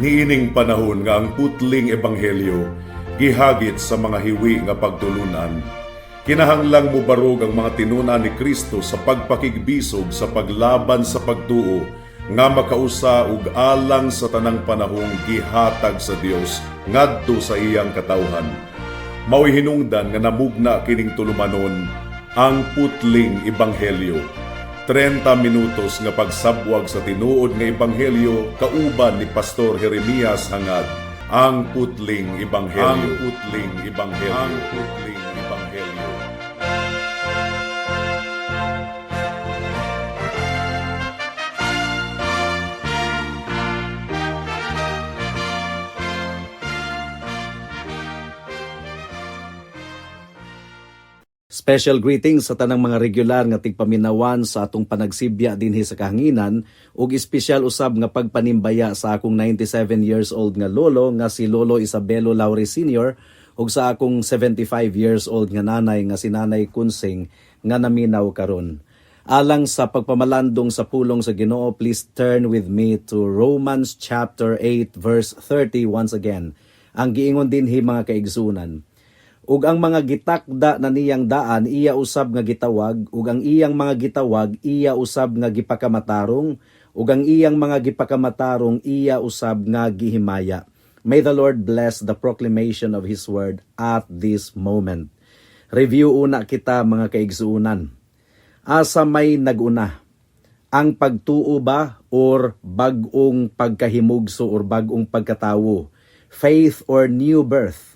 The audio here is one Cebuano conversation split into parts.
Niining panahon nga ang putling ebanghelyo gihagit sa mga hiwi nga pagtulunan, kinahanglang mubarog ang mga tinun-an ni Kristo sa pagpakigbisog sa paglaban sa pagtuo nga makausa ug alang sa tanang panahong gihatag sa Dios ngadto sa iyang katawhan. Mao'y hinungdan nga namugna kining tulumanon, Ang Putling Ebanghelyo. 30 minutos nga pagsabwag sa tinuod nga ebanghelyo kauban ni Pastor Jeremias Hangad. Ang Putling Ebanghelyo. Ang Putling Ebanghelyo. Ang Putling Ebanghelyo. Special greetings sa tanang mga regular nga tigpaminawan sa atong panagsibya dinhi sa kahanginan ug espesyal usab nga pagpanimbaya sa akong 97 years old nga lolo nga si Lolo Isabelo Laure Sr. ug sa akong 75 years old nga nanay nga si Nanay Kunsing nga naminaw karon. Alang sa pagpamalandong sa pulong sa Ginoo, please turn with me to Romans chapter 8 verse 30 once again. Ang giingon dinhi, mga kaigsunan, "Ug ang mga gitakda na niyang daan, iya usab nga gitawag, ug ang iyang mga gitawag, iya usab nga gipakamatarong, ug ang iyang mga gipakamatarong, iya usab nga gihimaya." May the Lord bless the proclamation of His word at this moment. Review una kita, mga kaigsuunan. Asa may naguna? Ang pagtuo ba or bag-ong pagkahimugso or bag-ong pagkatawo? Faith or new birth?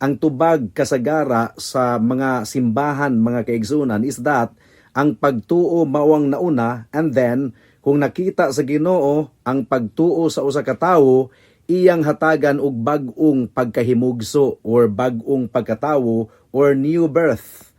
Ang tubag kasagara sa mga simbahan, mga kaigsunan, is that ang pagtuo mao ang nauna and then kung nakita sa Ginoo ang pagtuo sa usa ka tawo, iyang hatagan og bag-ong pagkahimugso or bag-ong pagkatawo or new birth.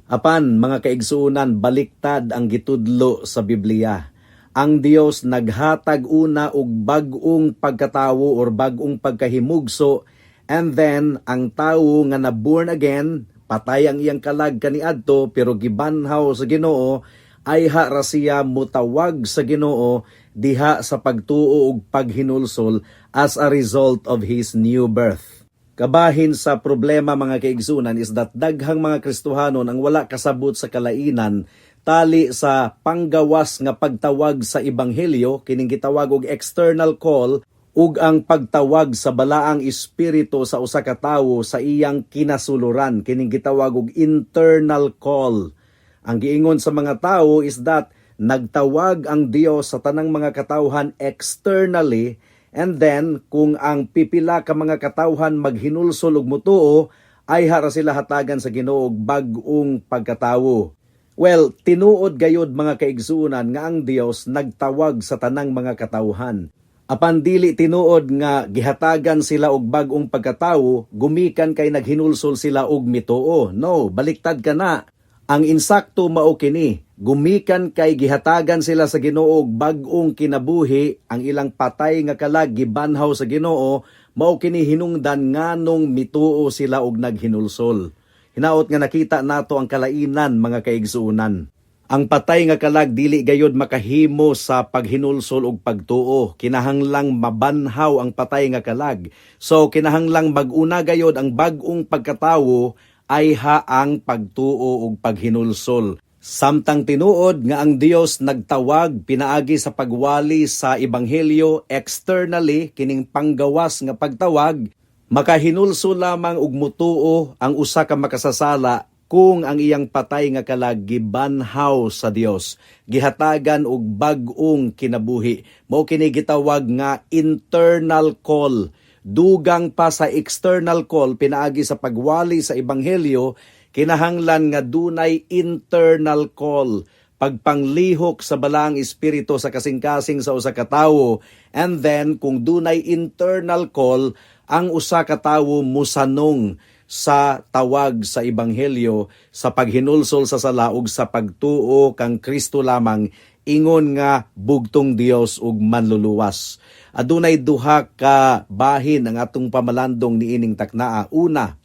Apan, mga kaigsuonan, baliktad ang gitudlo sa Biblia. Ang Dios naghatag una og bag-ong pagkatawo or bag-ong pagkahimugso and then ang tawo nga na born again, patay ang iyang kalag kaniadto pero gibanhaw sa Ginoo, ayha ra siya mutawag sa Ginoo diha sa pagtuo ug paghinulsol as a result of his new birth. Kabahin sa problema, mga kaigsunan, is that daghang mga Kristohanon ang wala kasabot sa kalainan tali sa panggawas nga pagtawag sa ebanghelyo, kining gitawag og external call, ug ang pagtawag sa Balaang Espiritu sa usa ka tawo sa iyang kinasuluran, kining gitawag og internal call. Ang giingon sa mga tawo is that nagtawag ang Dios sa tanang mga katawhan externally and then kung ang pipila ka mga katawhan maghinulsol ug mutuo, ayha ra sila hatagan sa Ginoo og bag-ong pagkatawo. Well, tinuod gayod, mga kaigsuonan, nga ang Dios nagtawag sa tanang mga katawhan. Apan dili tinuod nga gihatagan sila og bag-ong pagkatawo gumikan kay naghinulsol sila og mituo. No, baliktad kana. Ang insakto mao kini: gumikan kay gihatagan sila sa Ginoo og bag-ong kinabuhi, ang ilang patay nga kalag gibanhaw sa Ginoo, mao kini hinungdan nganong mituo sila og naghinulsol. Hinaot nga nakita nato ang kalainan, mga kaigsuonan. Ang patay nga kalag dili gayod makahimo sa paghinulsol og pagtuo. Kinahanglang mabanhaw ang patay nga kalag. So kinahanglang mag-una gayod ang bag-ong pagkatawo ayha ang pagtuo ug paghinulsol. Samtang tinuod nga ang Dios nagtawag pinaagi sa pagwali sa ebanghelyo externally, kining panggawas nga pagtawag, makahinulsol lamang og mutuo ang usa ka makasasala kung ang iyang patay nga kalag gibanhaw sa Dios, gihatagan og bag-ong kinabuhi. Mao kini gitawag nga internal call. Dugang pa sa external call pinaagi sa pagwali sa ebanghelyo, kinahanglan nga dunay internal call, pagpanglihok sa Balaang Espiritu sa kasing-kasing sa usa ka tawo. And then kung dunay internal call, ang usa ka tawo musanong sa tawag sa ebanghelyo, sa paghinulsol sa sala ug sa pagtuo kang Kristo lamang ingon nga bugtong Dios ug Manluluwas. Adunay duha ka bahin ang atong pamalandong niining taknaa. Una,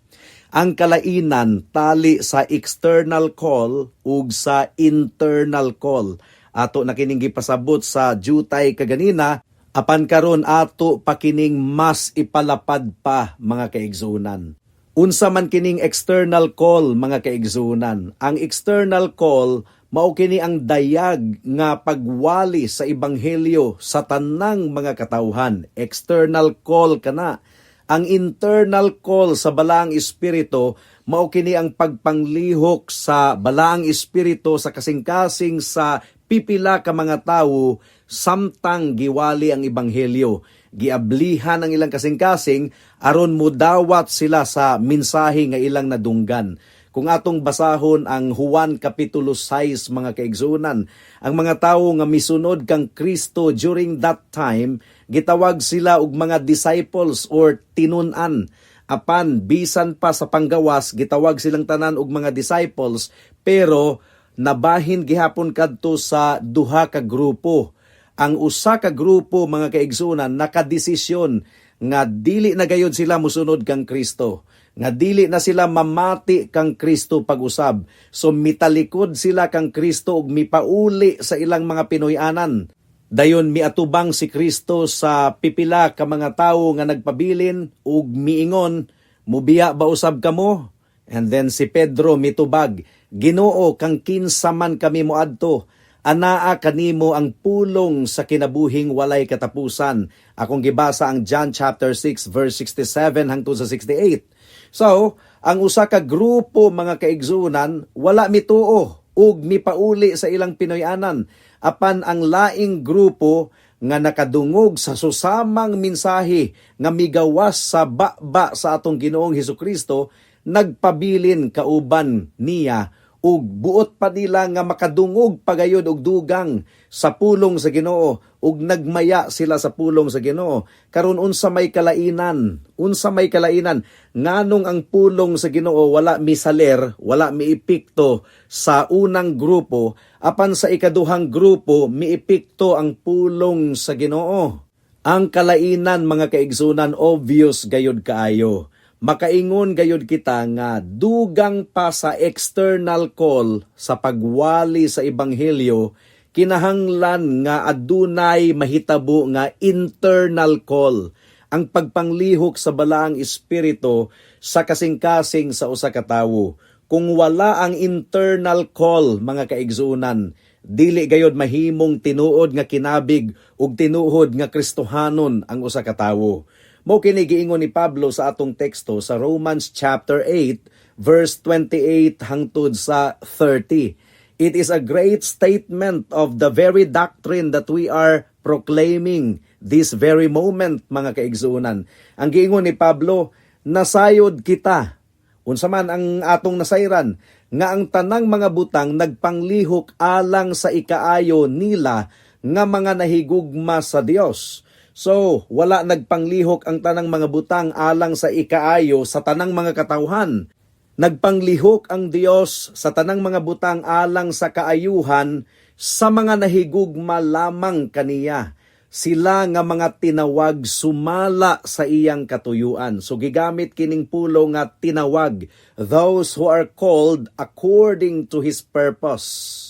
ang kalainan tali sa external call ug sa internal call. Ato na kining gipasabot sa jutay kaganina. Apan karon, ato pa kining mas ipalapad pa, mga kaigsunan. Unsa man kining external call, mga kaigsunan? Ang external call mao kini ang dayag nga pagwali sa ebanghelyo sa tanang mga katawhan. External call kana. Ang internal call sa Balaang Espiritu, mao kini ang pagpanglihok sa Balaang Espiritu sa kasing-kasing sa pipila ka mga tawo samtang giwali ang ebanghelyo. Giablihan ang ilang kasing-kasing aron mudawat sila sa mensahe nga ilang nadunggan. Kung atong basahon ang Juan Kapitulo 6, mga kaigsunan, ang mga tawo nga misunod kang Kristo during that time, gitawag sila og mga disciples or tinun-an. Apan bisan pa sa panggawas gitawag silang tanan og mga disciples, pero nabahin gihapon kadto sa duha ka grupo. Ang usa ka grupo, mga kaigsunan, nakadesisyon nga dili na gayod sila musunod kang Kristo, nga dili na sila mamati kang Kristo pag-usab. So mitalikod sila kang Kristo ug mipauli sa ilang mga Pinoy-anan. Dayon miatubang si Kristo sa pipila ka mga tawo nga nagpabilin ug miingon, "Mubiya ba usab kamo?" And then si Pedro mitubag, "Ginoo, kang kinsa man kami moadto? Anaa kanimo ang pulong sa kinabuhing walay katapusan." Akong gibasa ang John chapter 6 verse 67 hangtod sa 68. So, ang usa ka grupo, mga kaigsunan, wala mituo ug mipauli sa ilang Pinoy-anan. Apan ang laing grupo nga nakadungog sa susamang mensahe nga migawas sa baba sa atong Ginoong Hesukristo, nagpabilin kauban niya ug buot pa nila nga makadungog pagayod og dugang sa pulong sa Ginoo, ug nagmaya sila sa pulong sa Ginoo. Karon, unsa may kalainan? Unsa may kalainan? Nganong ang pulong sa Ginoo wala misaler, wala miepekto sa unang grupo, apan sa ikaduhang grupo miepekto ang pulong sa Ginoo? Ang kalainan, mga kaigsunan, obvious gayod kaayo. Makaingon gayod kita nga dugang pa sa external call sa pagwali sa ebanghelyo, kinahanglan nga adunay mahitabo nga internal call, ang pagpanglihok sa Balaang Espiritu sa kasing-kasing sa usa ka tawo. Kung wala ang internal call, mga kaigsunan, dili gayod mahimong tinuod nga kinabig ug tinuod nga Kristohanon ang usa ka tawo. Mao kini giingon ni Pablo sa atong teksto sa Romans chapter 8 verse 28 hangtod sa 30. It is a great statement of the very doctrine that we are proclaiming this very moment, mga kaigsuonan. Ang giingon ni Pablo, nasayod kita. Unsa man ang atong nasayran? Nga ang tanang mga butang nagpanglihok alang sa ikaayo nila nga mga nahigugma sa Dios. So, wala nagpanglihok ang tanang mga butang alang sa ikaayo sa tanang mga katawhan. Nagpanglihok ang Dios sa tanang mga butang alang sa kaayuhan sa mga nahigugma lamang kaniya, sila nga mga tinawag sumala sa iyang katuyuan. So gigamit kining pulong nga "tinawag", those who are called according to His purpose.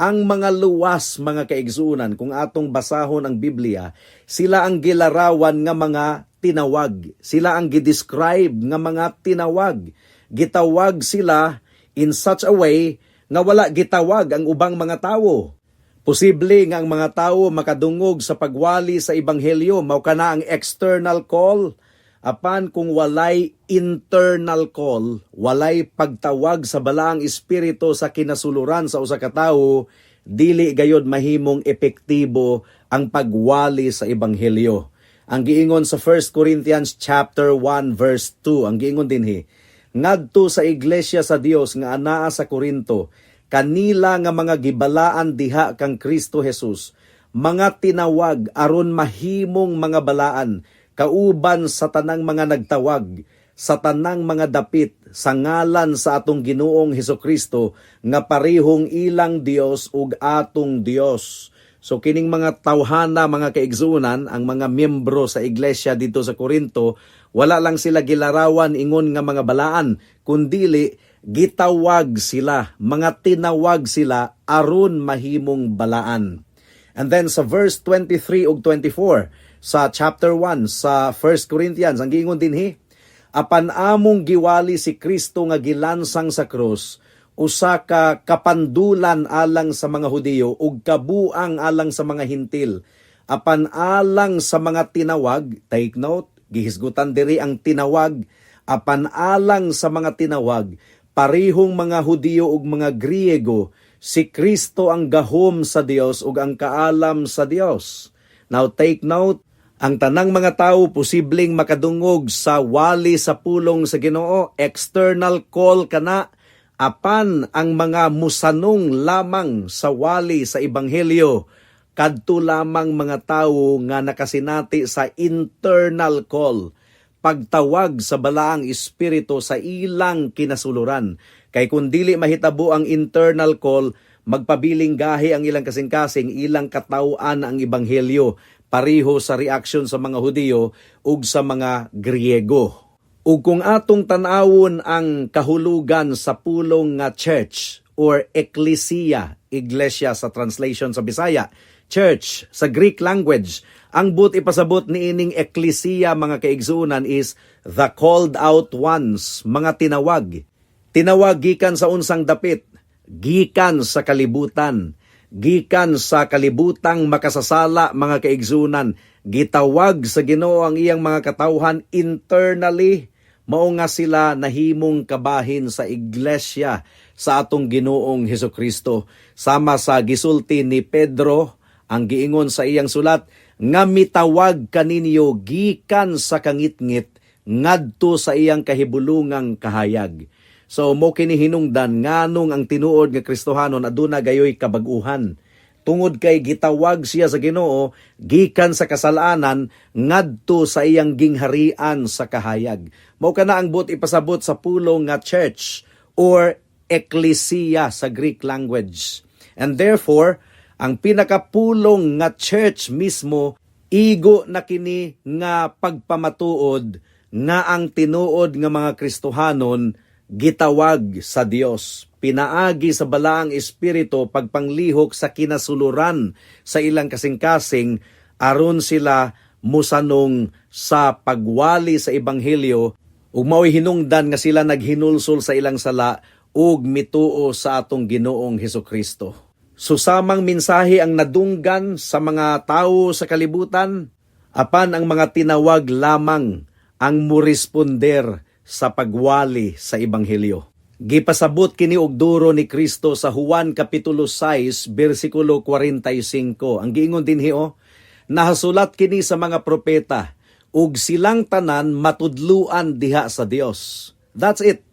Ang mga luwas, mga kaigsunan, kung atong basahon ang Biblia, sila ang gilarawan nga mga tinawag. Sila ang gidescribe nga mga tinawag. Gitawag sila in such a way nga wala gitawag ang ubang mga tawo. Posible nga ang mga tawo makadungog sa pagwali sa ebanghelyo, mao kana ang external call. Apan kung walay internal call, walay pagtawag sa Balaang Espiritu sa kinasuluran sa usa ka tawo, dili gayod mahimong epektibo ang pagwali sa ebanghelyo. Ang giingon sa 1 Corinthians chapter 1 verse 2, ang giingon dinhi, "Ngadto sa iglesia sa Dios nga anaa sa Corinto, kanila nga mga gibalaan diha kang Kristo Jesus, mga tinawag aron mahimong mga balaan, kauban sa tanang mga nagtawag, sa tanang mga dapit sa ngalan sa atong Ginoong Hesukristo nga parehong ilang Dios ug atong Dios." So kining mga tawhana, mga kaigsunan, ang mga miyembro sa iglesia dito sa Corinto, wala lang sila gilarawan ingon nga mga balaan, kundili gitawag sila, mga tinawag sila aron mahimong balaan. And then giingon pa ni Pablo sa 2 Corinthians chapter 5 verse And then sa verse 23 ug 24 sa chapter 1 sa 1 Corinthians, ang giingon dinhi, "Apan among giwali si Kristo nga gilansang sa krus, usa ka kapandulan alang sa mga Hudiyo ug kabuang alang sa mga Hintil. Apan alang sa mga tinawag," take note, gihisgutan diri ang tinawag, "apan alang sa mga tinawag, parihong mga Hudiyo ug mga Griego, si Kristo ang gahom sa Dios ug ang kaalam sa Dios." Now take note, ang tanang mga tao posibleng makadungog sa wali sa pulong sa Ginoo, external call kana, apan ang mga musanong lamang sa wali sa ebanghelyo, kadto lamang mga tawo nga nakasinati sa internal call, pagtawag sa Balaang Espiritu sa ilang kinasuluran. Kay kung dili mahitabo ang internal call, magpabiling gahi ang ilang kasing-kasing, ilang kataw-an ang ebanghelyo, pareho sa reaksyon sa mga Hudiyo ug sa mga Griego. Ug kung atong tan-awon ang kahulugan sa pulong nga church or ecclesia, iglesia sa translation sa Bisaya, church sa Greek language, ang buot ipasabot niining ecclesia, mga kaigsuonan, is the called out ones, mga tinawag. Tinawag gikan sa unsang dapit? Gikan sa kalibutan. Gikan sa kalibutang makasasala, mga kaigsuonan. Gitawag sa Ginoo ang iyang mga katawhan internally, mao nga sila nahimong kabahin sa iglesia sa atong Ginoong Hesus Kristo. Sama sa gisulti ni Pedro, ang giingon sa iyang sulat nga mitawag kaninyo gikan sa kangitngit ngadto sa iyang kahibulungang kahayag. So mo kini hinungdan nganong ang tinuod nga Kristohanon aduna gayoy kabag-uhan. Tungod kay gitawag siya sa Ginoo gikan sa kasalanan ngadto sa iyang gingharian sa kahayag. Mao kana ang buot ipasabot sa pulong nga church or ecclesia sa Greek language. And therefore, ang pinakapulong nga church mismo, igo na kini nga pagpamatuod nga ang tinuod nga mga Kristohanon gitawag sa Dios pinaagi sa Balaang Espiritu, pagpanglihok sa kinasuluran sa ilang kasing-kasing, aron sila musanong sa pagwali sa ebanghelyo ug mao'y hinungdan nga sila naghinulsol sa ilang sala ug mituo sa atong Ginoong Hesus Kristo. Susamang mensahe ang nadunggan sa mga tawo sa kalibutan, apan ang mga tinawag lamang ang muresponder sa pagwali sa ebanghelyo. Gipasabot kini og duro ni Kristo sa Juan kapitulo 6 bersikulo 45. Ang giingon dinhi oh, "Nahasulat kini sa mga propeta ug silang tanan matudluan diha sa Dios." That's it.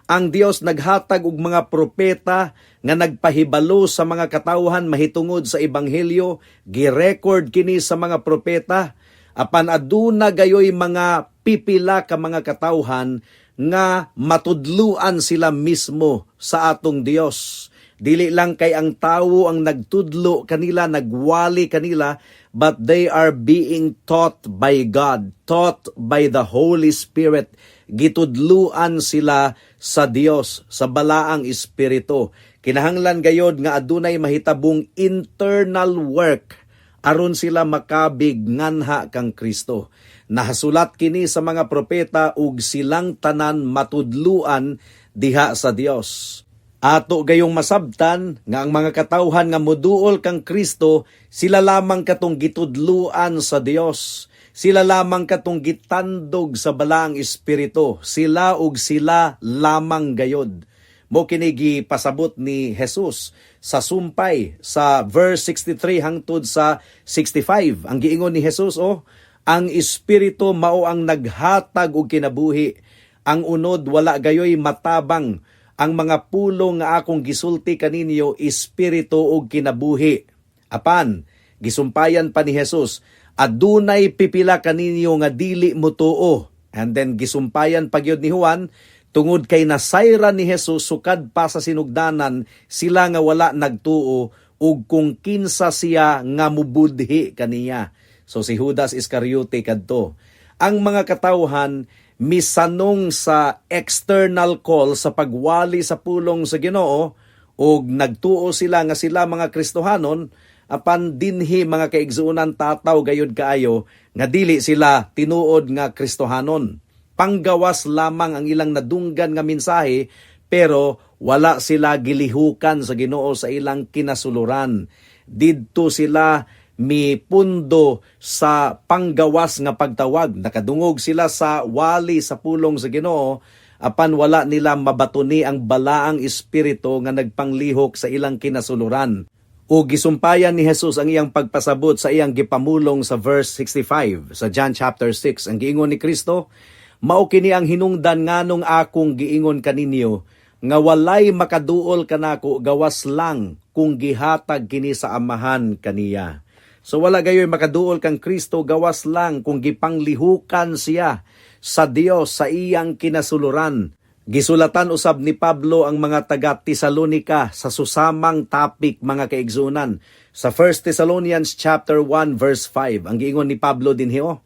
Ang Dios naghatag og mga propeta nga nagpahibalo sa mga katawhan mahitungod sa ebanghelyo, gi-record kini sa mga propeta, apan aduna gayoy mga pipila ka mga katawhan nga matudluan sila mismo sa atong Dios. Dili lang kay ang tawo ang nagtudlo kanila, nagwali kanila, but they are being taught by God, taught by the Holy Spirit. Gitudluan sila sa Dios, sa Balaang Espiritu. Kinahanglan gayod nga adunay mahitabong internal work aron sila makabig nganha kang Kristo. "Nahasulat kini sa mga propeta ug silang tanan matudluan diha sa Dios." Ato gayong masabtan nga ang mga katawhan nga moduol kang Kristo, sila lamang katong gitudluan sa Dios. Sila lamang katong gitandog sa Balaang Espiritu. Sila ug sila lamang gayod. Mo kini gipasabot ni Jesus sa sumpay sa verse 63 hangtod sa 65. Ang giingon ni Jesus oh, "Ang espiritu mao ang naghatag og kinabuhi. Ang unod wala gayoy matabang. Ang mga pulong nga akong gisulti kaninyo espiritu ug kinabuhi." Apan gisumpayan pa ni Jesus, "Adunay pipila kaninyo nga dili motuo." And then gisumpayan pa gyud ni Juan, tungod kay nasayran ni Jesus sukad pa sa sinugdanan sila nga wala nagtuo ug kung kinsa siya nga mubudhi kaniya. So si Judas Iscariote kadto. Ang mga katawhan misanong sa external call sa pagwali sa pulong sa Ginoo ug nagtuo sila nga sila mga Kristohanon, Apan dinhi, mga kaigsuonan, tataw gayud kaayo nga dili sila tinuod nga Kristohanon. Panggawas lamang ang ilang nadunggan nga mensahe, pero wala sila gilihukan sa Ginoo sa ilang kinasuluran. Didto sila mipundo sa panggawas nga pagtawag. Nakadungog sila sa wali sa pulong sa Ginoo, apan wala nila mabatuni ang Balaang Espiritu nga nagpanglihok sa ilang kinasuluran. O gisumpayan ni Jesus ang iyang pagpasabot sa iyang gipamulong sa verse 65 sa John chapter 6. Ang giingon ni Kristo, "Mao kini ang hinungdan nganong akong giingon kaninyo nga walay makaduol kanako gawas lang kung gihatag kini sa Amahan kaniya." So wala gayoy makaduol kang Kristo gawas lang kung gipanglihukan siya sa Dios sa iyang kinasuluran. Gisulatan usab ni Pablo ang mga taga Tesalonika sa susamang topic, mga kaigsunan. Sa 1 Thessalonians chapter 1 verse 5, ang giingon ni Pablo dinhi oh,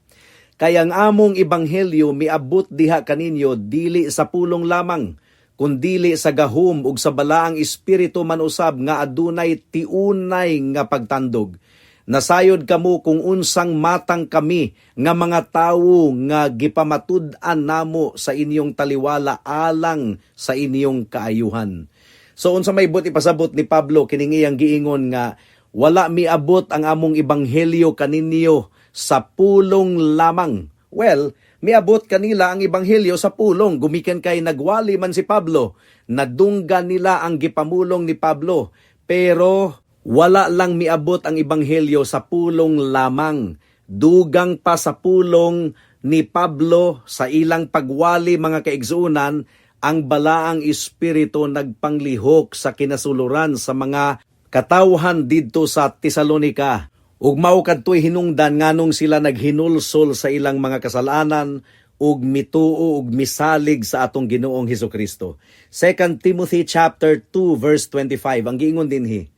"Kay ang among ebanghelyo miabot diha kaninyo dili sa pulong lamang, kundili sa gahom ug sa Balaang Espiritu man usab nga adunay tiunay nga pagtandog. Nasayod kamo kung unsang matang kami nga mga tawo nga gipamatud-an namo sa inyong taliwala alang sa inyong kaayuhan." So unsa may buot ipasabot ni Pablo kining iyang giingon nga wala miabot ang among ebanghelyo kaninyo sa pulong lamang? Well, miabot kanila ang ebanghelyo sa pulong gumikan kay nagwali man si Pablo. Nadunggan nila ang gipamulong ni Pablo, pero wala lang miabot ang ebanghelyo sa pulong lamang. Dugang pa sa pulong ni Pablo sa ilang pagwali, mga kaigsuonan, ang Balaang Espiritu nagpanglihok sa kinasuluran sa mga katawhan didto sa Tesalonika. Ug mao kadto'y hinungdan nganong sila naghinulsol sa ilang mga kasalanan ug mituo ug misalig sa atong Ginoong Hesukristo. 2 Timothy chapter 2 verse 25, ang giingon dinhi,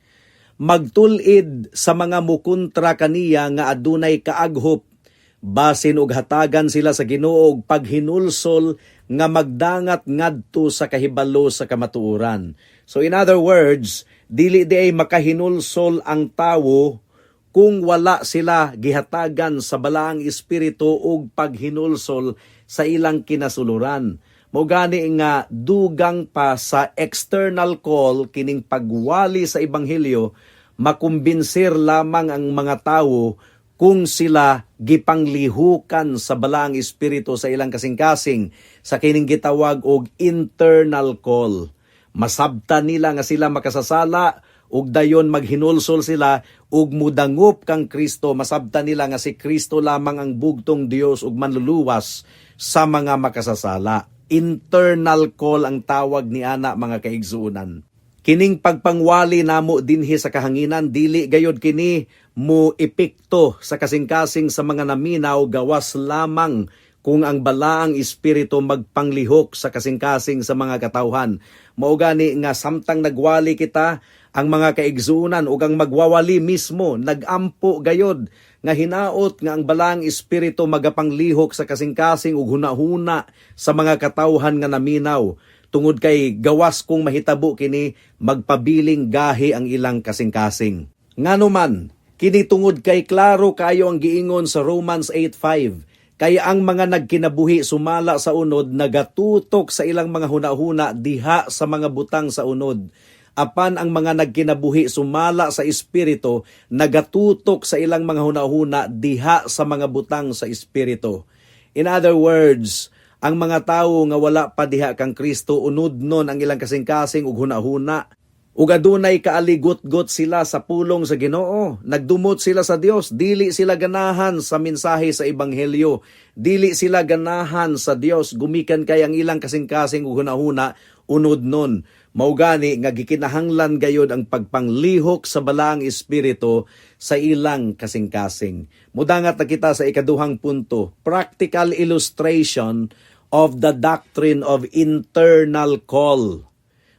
"Magtul-id sa mga mukontra kaniya nga adunay kaaghop, basin og hatagan sila sa Ginoo og paghinulsol nga magdangat ngadto sa kahibalo sa kamatuoran." So in other words, dili diay makahinulsol ang tawo kung wala sila gihatagan sa Balaang Espiritu og paghinulsol sa ilang kinasuluran. Mao gani nga dugang pa sa external call kining pagwali sa ebanghelyo, makumbinsir lamang ang mga tawo kung sila gipanglihukan sa Balaang Espiritu sa ilang kasing-kasing sa kining gitawag og internal call. Masabtan nila nga sila makasasala ug dayon maghinulsol sila ug mudangop kang Kristo. Masabtan nila nga si Kristo lamang ang bugtong Dios ug manluluwas sa mga makasasala. Internal call ang tawag ni ana, mga kaigsuonan. Kining pagpangwali namo dinhi sa kahanginan, dili gayod kini mo epekto sa kasing-kasing sa mga naminaw gawas lamang kung ang Balaang Espiritu magpanglihok sa kasing-kasing sa mga katawhan. Mao gani nga samtang nagwali kita, ang mga kaigsuonan ug ang magwawali mismo nagampo gayod nga hinaot nga ang Balaang Espiritu magapanglihok sa kasing-kasing ug hunahuna sa mga katawhan nga naminaw, tungod kay gawas kung mahitabo kini, magpabiling gahi ang ilang kasing-kasing. Ngano man, kini tungod kay klaro kayo ang giingon sa Romans 8:5, "Kaya ang mga nagkinabuhi sumala sa unod nagatutok sa ilang mga hunahuna diha sa mga butang sa unod. Apan ang mga nagkinabuhi sumala sa Espiritu nagatutok sa ilang mga hunahuna diha sa mga butang sa Espiritu." In other words, ang mga tawo nga wala pa diha kang Kristo, unod nun ang ilang kasing-kasing ug hunahuna. Ug adunay kaaligot-got sila sa pulong sa Ginoo. Nagdumot sila sa Dios, dili sila ganahan sa mensahe sa ebanghelyo. Dili sila ganahan sa Dios gumikan kay ang ilang kasing-kasing ug hunahuna unod nun. Mao gani nga gikinahanglan gayod ang pagpanglihok sa Balaang Espiritu sa ilang kasing-kasing. Mudangat na kita sa ikaduhang punto, practical illustration of the doctrine of internal call.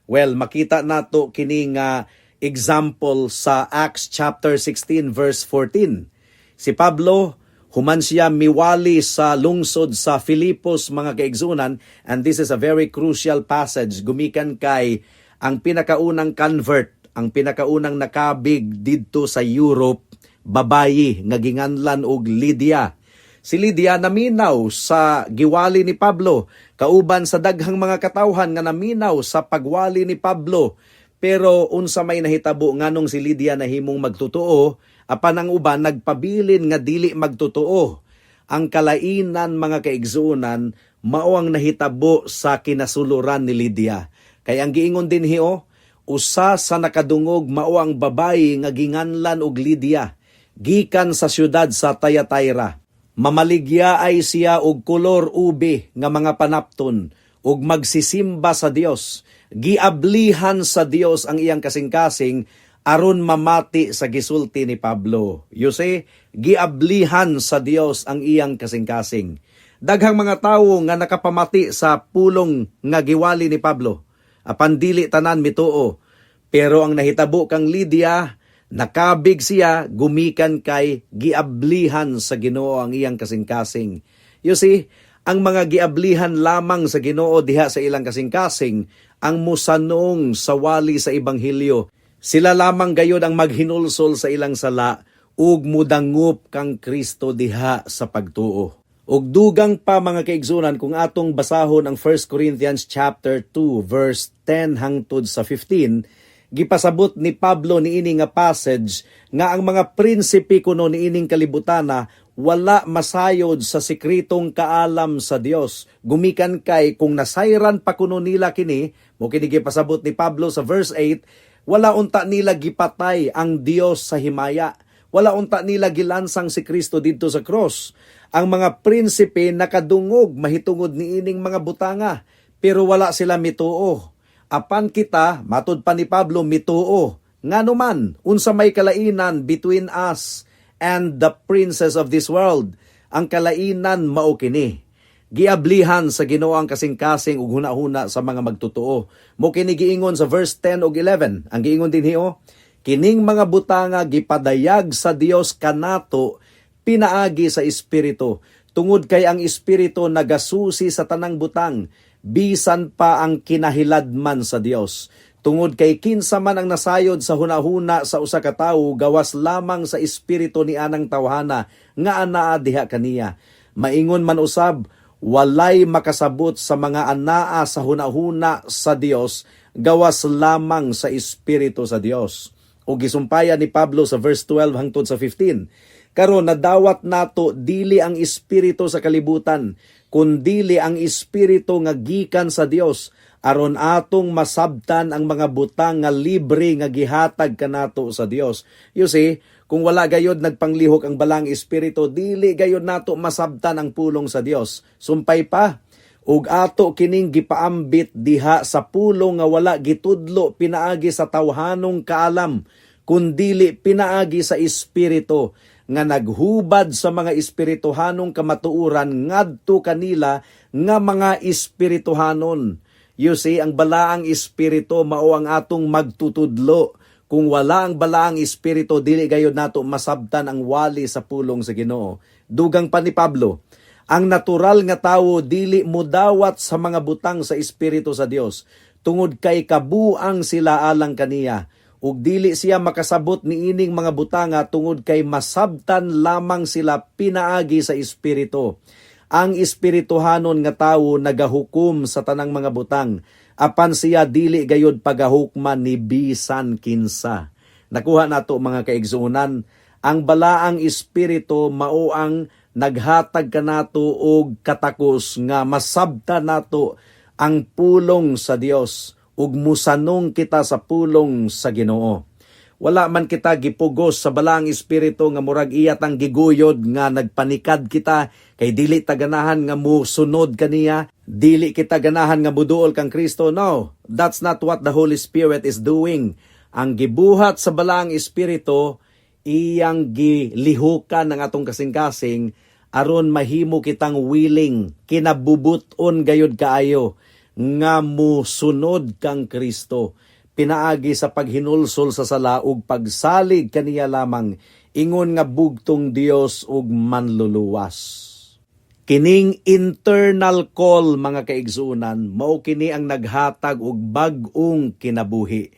Well, makita nato kini nga example sa Acts chapter 16 verse 14. Si Pablo, human siya miwali sa lungsod sa Filipos, mga kaigsunan, and this is a very crucial passage gumikan kay ang pinakaunang convert, Ang pinakaunang nakabig didto sa Europe, babayi nga ginganlan og Lydia. Si Lydia naminaw sa giwali ni Pablo, kauban sa daghang mga katawhan nga naminaw sa pagwali ni Pablo. Pero unsa may nahitabo, nganong si Lydia nahimong magtotoo apan ang uban nagpabilin nga dili magtotoo? Ang kalainan, mga kaigsuonan, mao ang nahitabo sa kinasuluran ni Lydia. Kay ang giingon dinhi oh, usa sa nakadungog mao ang babayi nga ginganlan og Lydia, gikan sa syudad sa Thyatira. Mamaligya ay siya og kolor ube nga mga panapton ug magsisimba sa Dios. Giablihan sa Dios ang iyang kasing-kasing aron mamati sa gisulti ni Pablo. You see, giablihan sa Dios ang iyang kasing-kasing. Daghang mga tawo nga nakapamati sa pulong nga giwali ni Pablo, apan dili tanan mituo. Pero ang nahitabo kang Lydia, nakabig siya gumikan kay giablihan sa Ginoo ang iyang kasing-kasing. You see, ang mga giablihan lamang sa Ginoo diha sa ilang kasing-kasing ang musanong sa wali sa ebanghelyo. Sila lamang gayod ang maghinulsol sa ilang sala ug mudangup kang Kristo diha sa pagtuo. Ug dugang pa, mga kaigsunan, kung atong basahon ang 1 Corinthians chapter 2 verse 10 hangtod sa 15, gipasabot ni Pablo niini nga passage nga ang mga prinsipe kuno niining kalibutana wala masayod sa sekretong kaalam sa Dios. Gumikan kay kung nasayran pa kuno nila kini, mo kini gipasabot ni Pablo sa verse 8, wala unta nila gipatay ang Dios sa himaya. Wala unta nila gilansang si Kristo didto sa cross. Ang mga prinsipe nakadungog mahitungod niining mga butanga, pero wala sila mituo. Apan kita, matud pa ni Pablo, mituo. Ngano man, unsa may kalainan between us and the princes of this world? Ang kalainan mao kini: giablihan sa Ginoo ang kasing-kasing ug hunahuna sa mga magtotoo. Mo kini giingon sa verse 10 ug 11. Ang giingon dinhi oh, kining mga butanga gipadayag sa Dios kanato pinaagi sa Espiritu. Tungod kay ang Espiritu nagasusi sa tanang butang, bisan pa ang kinahiladman sa Dios. Tungod kay kinsa man ang nasayod sa hunahuna sa usa ka tawo gawas lamang sa espiritu ni anang tawhana nga anaa diha kaniya? Maingon man usab, walay makasabot sa mga anaa sa hunahuna sa Dios gawas lamang sa espiritu sa Dios. O gisumpayan ni Pablo sa verse 12 hangtod sa 15. Karon nadawat nato dili ang espiritu sa kalibutan, kundili ang espiritu nga gikan sa Dios, aron atong masabtan ang mga butang nga libre nga gihatag kanato sa Dios. You see, kung wala gayod nagpanglihok ang Balaang Espiritu, dili gayod nato masabtan ang pulong sa Dios. Sumpay pa, ug ato kining gipaambit diha sa pulong nga wala gitudlo pinaagi sa tawhanong kaalam, kundili pinaagi sa Espiritu nga naghubad sa mga espirituhanong kamatuoran ngadto kanila nga mga espirituhanon. You see, ang Balaang Espiritu mao ang atong magtutudlo. Kung wala ang Balaang Espiritu, dili gayod nato masabtan ang wali sa pulong sa Ginoo. Dugang pa ni Pablo, ang natural nga tawo dili mudawat sa mga butang sa Espiritu sa Dios tungod kay kabuang sila alang kaniya, ug dili siya makasabot niining mga butanga tungod kay masabtan lamang sila pinaagi sa Espiritu. Ang espirituhanon nga tawo nagahukom sa tanang mga butang, apan siya dili gayod pagahukman ni bisan kinsa. Nakuha nato, mga kaigsuonan, ang Balaang Espiritu mao ang naghatag kanato og katakos nga masabta nato ang pulong sa Dios ug musanong kita sa pulong sa Ginoo. Wala man kita gipugos sa Balaang Espiritu nga murag iya tang giguyod nga nagpanikad kita kay dili ta ganahan nga musunod kaniya, dili kita ganahan nga muduol kang Kristo. No, that's not what the Holy Spirit is doing. Ang gibuhat sa Balaang Espiritu, iyang gilihukan ng atong kasing-kasing aron mahimo kitang willing, kinabubuton gayud kaayo nga musunod kang Kristo pinaagi sa paghinulsol sa sala ug pagsalig kaniya lamang ingon nga bugtong Dios ug Manluluwas. Kining internal call, mga kaigsuonan, mao kini ang naghatag og bag-ong kinabuhi.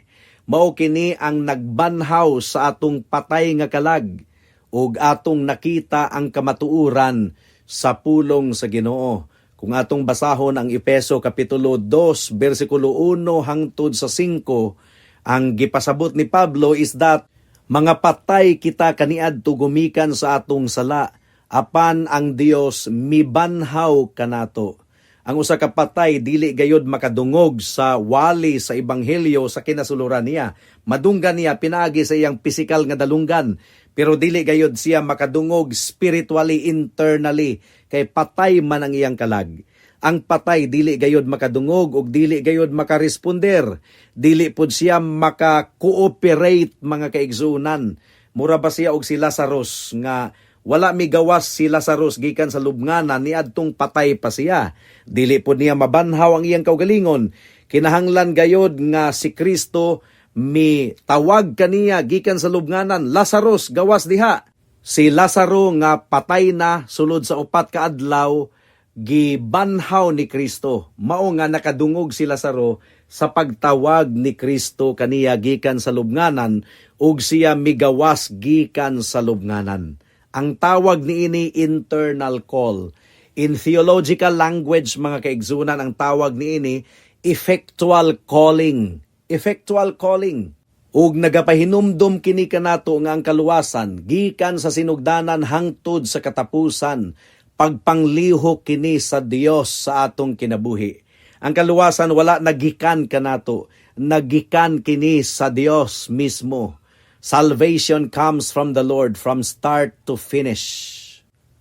Mao kini ang nagbanhaw sa atong patay nga kalag ug atong nakita ang kamatuoran sa pulong sa Ginoo. Kung atong basahon ang Efeso kapitulo 2 bersikulo 1 hangtod sa 5, ang gipasabot ni Pablo is that mga patay kita kaniadto gumikan sa atong sala, apan ang Dios mibanhaw kanato. Ang usa ka patay dili gayod makadungog sa wali sa ebanghelyo sa kinasuluran niya. Madunggan niya pinaagi sa iyang pisikal nga dalunggan, pero dili gayod siya makadungog spiritually, internally, kay patay man ang iyang kalag. Ang patay dili gayod makadungog ug dili gayod makaresponder. Dili pud siya maka-cooperate, mga kaigsuonan. Mura ba siya og si Lazarus nga wala migawas si Lazarus gikan sa lubnganan niadtong patay pa siya. Dili pud niya mabanhaw ang iyang kaugalingon. Kinahanglan gayod nga si Kristo mi tawag kaniya gikan sa lubnganan, "Lazarus, gawas diha." Si Lazaro nga patay na sulod sa 4 ka adlaw, gibanhaw ni Kristo. Mao nga nakadungog si Lazaro sa pagtawag ni Kristo kaniya gikan sa lubnganan ug siya migawas gikan sa lubnganan. Ang tawag niini, internal call. In theological language, mga kaigsuonan, ang tawag niini, effectual calling. Effectual calling. Ug nagapahinumdom kini kanato nga ang kaluwasan gikan sa sinugdanan hangtod sa katapusan, pagpanglihok kini sa Dios sa atong kinabuhi. Ang kaluwasan wala nagikan kanato, nagikan kini sa Dios mismo. Salvation comes from the Lord from start to finish.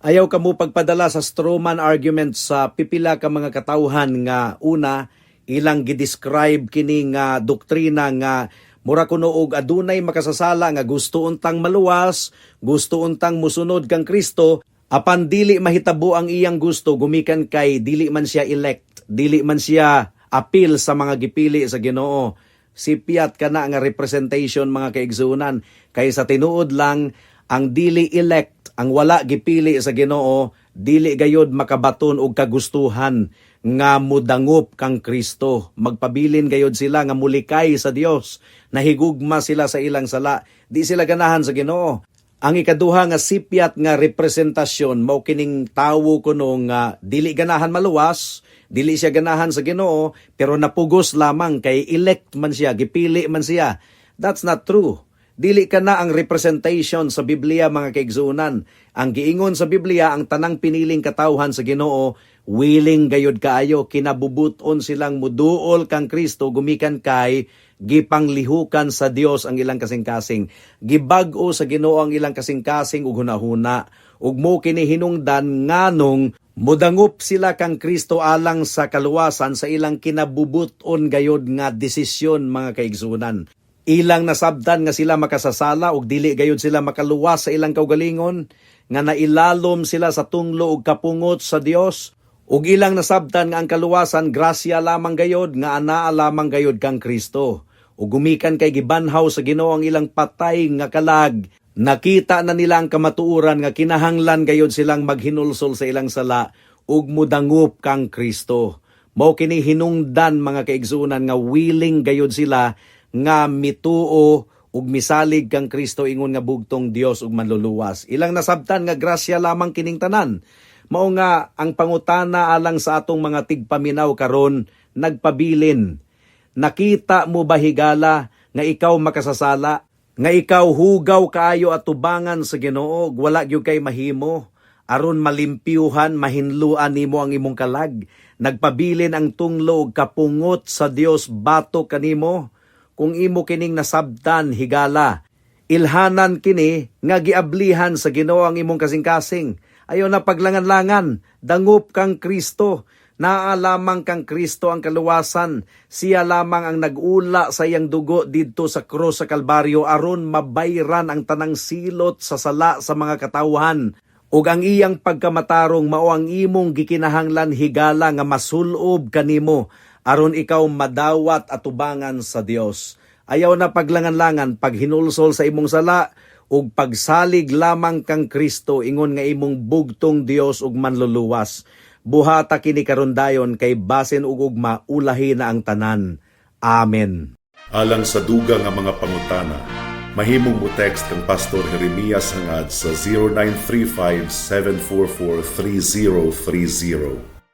Ayaw kamo pagpadala sa strawman argument sa pipila ka mga katawhan nga una ilang gidescribe kini nga doktrina nga mura kuno og adunay makasasala nga gusto untang maluwas, gusto untang musunod kang Kristo, apan dili mahitabo ang iyang gusto gumikan kay dili man siya elect, dili man siya apil sa mga gipili sa Ginoo. Sipyat kana nga representation, mga kaigsuonan, kay sa tinuod lang, ang dili elect, ang wala gipili sa Ginoo, dili gayod makabaton og kagustuhan nga mudangop kang Kristo. Magpabilin gayod sila nga mulikay sa Dios. Nahigugma sila sa ilang sala, di sila ganahan sa Ginoo. Ang ikaduha nga sipyat nga representasyon mao kining tawo kuno nga dili ganahan maluwas, dili siya ganahan sa Ginoo, pero napugos lamang kay elect man siya, gipili man siya. That's not true. Dili kana ang representation sa Biblia, mga kaigsuonan. Ang giingon sa Biblia, ang tanang piniling katawhan sa Ginoo willing gayod kaayo, kinabubuton silang muduol kang Kristo gumikan kay gipanglihukan sa Dios ang ilang kasing-kasing. Gibag-o sa Ginoo ang ilang kasing-kasing ug hunahuna. Ug mo kini hinungdan nganong mudangop sila kang Kristo alang sa kaluwasan sa ilang kinabubuton gayod nga desisyon, mga kaigsuonan. Ilang nasabtan nga sila makasasala ug dili gayud sila makaluwas sa ilang kaugalingon, nga nailalom sila sa tunglo ug kapungot sa Dios, ug ilang nasabtan nga ang kaluwasan grasya lamang gayod, nga anaa lamang gayod kang Kristo. Ug gumikan kay gibanhaw sa Ginoo ang ilang patay nga kalag, nakita na nila ang kamatuoran nga kinahanglan gayod silang maghinulsol sa ilang sala ug mudangop kang Kristo. Mao kini hinungdan, mga kaigsuonan, nga willing gayod sila nga mituo ug misalig kang Kristo ingon nga bugtong Dios ug manluluwas. Ilang nasabtan nga grasya lamang kining tanan. Mao nga ang pangutana alang sa atong mga tigpaminaw karon nagpabilin. Nakita mo ba, higala, nga ikaw makasasala? Nga ikaw hugaw kaayo at tubangan sa Ginoo, wala gyud kay mahimo aron malimpyuhan, mahinluan nimo ang imong kalag? Nagpabilin ang tunglo ug kapungot sa Dios batok kanimo. Kung imo kining nasabtan, higala, ilhanan kini nga giablihan sa Ginoo ang imong kasing-kasing. Ayaw na paglangan-langan, dangop kang Kristo. Naa lamang kang Kristo ang kaluwasan. Siya lamang ang nag-ula sa iyang dugo didto sa krus sa Kalbaryo aron mabayran ang tanang silot sa sala sa mga katawhan. Ug ang iyang pagkamatarong mao ang imong gikinahanglan, higala, nga masulob kanimo aron ikaw madawat atubangan sa Dios. Ayaw na paglangan-langan, paghinulsol sa imong sala ug pagsalig lamang kang Kristo ingon nga imong bugtong Dios ug manluluwas. Buhata kini karon dayon kay basin ug ugma ulahi na ang tanan. Amen. Alang sa dugang nga mga pangutana, mahimong mo text kang Pastor Jeremias Hangad sa 0935-744-3030.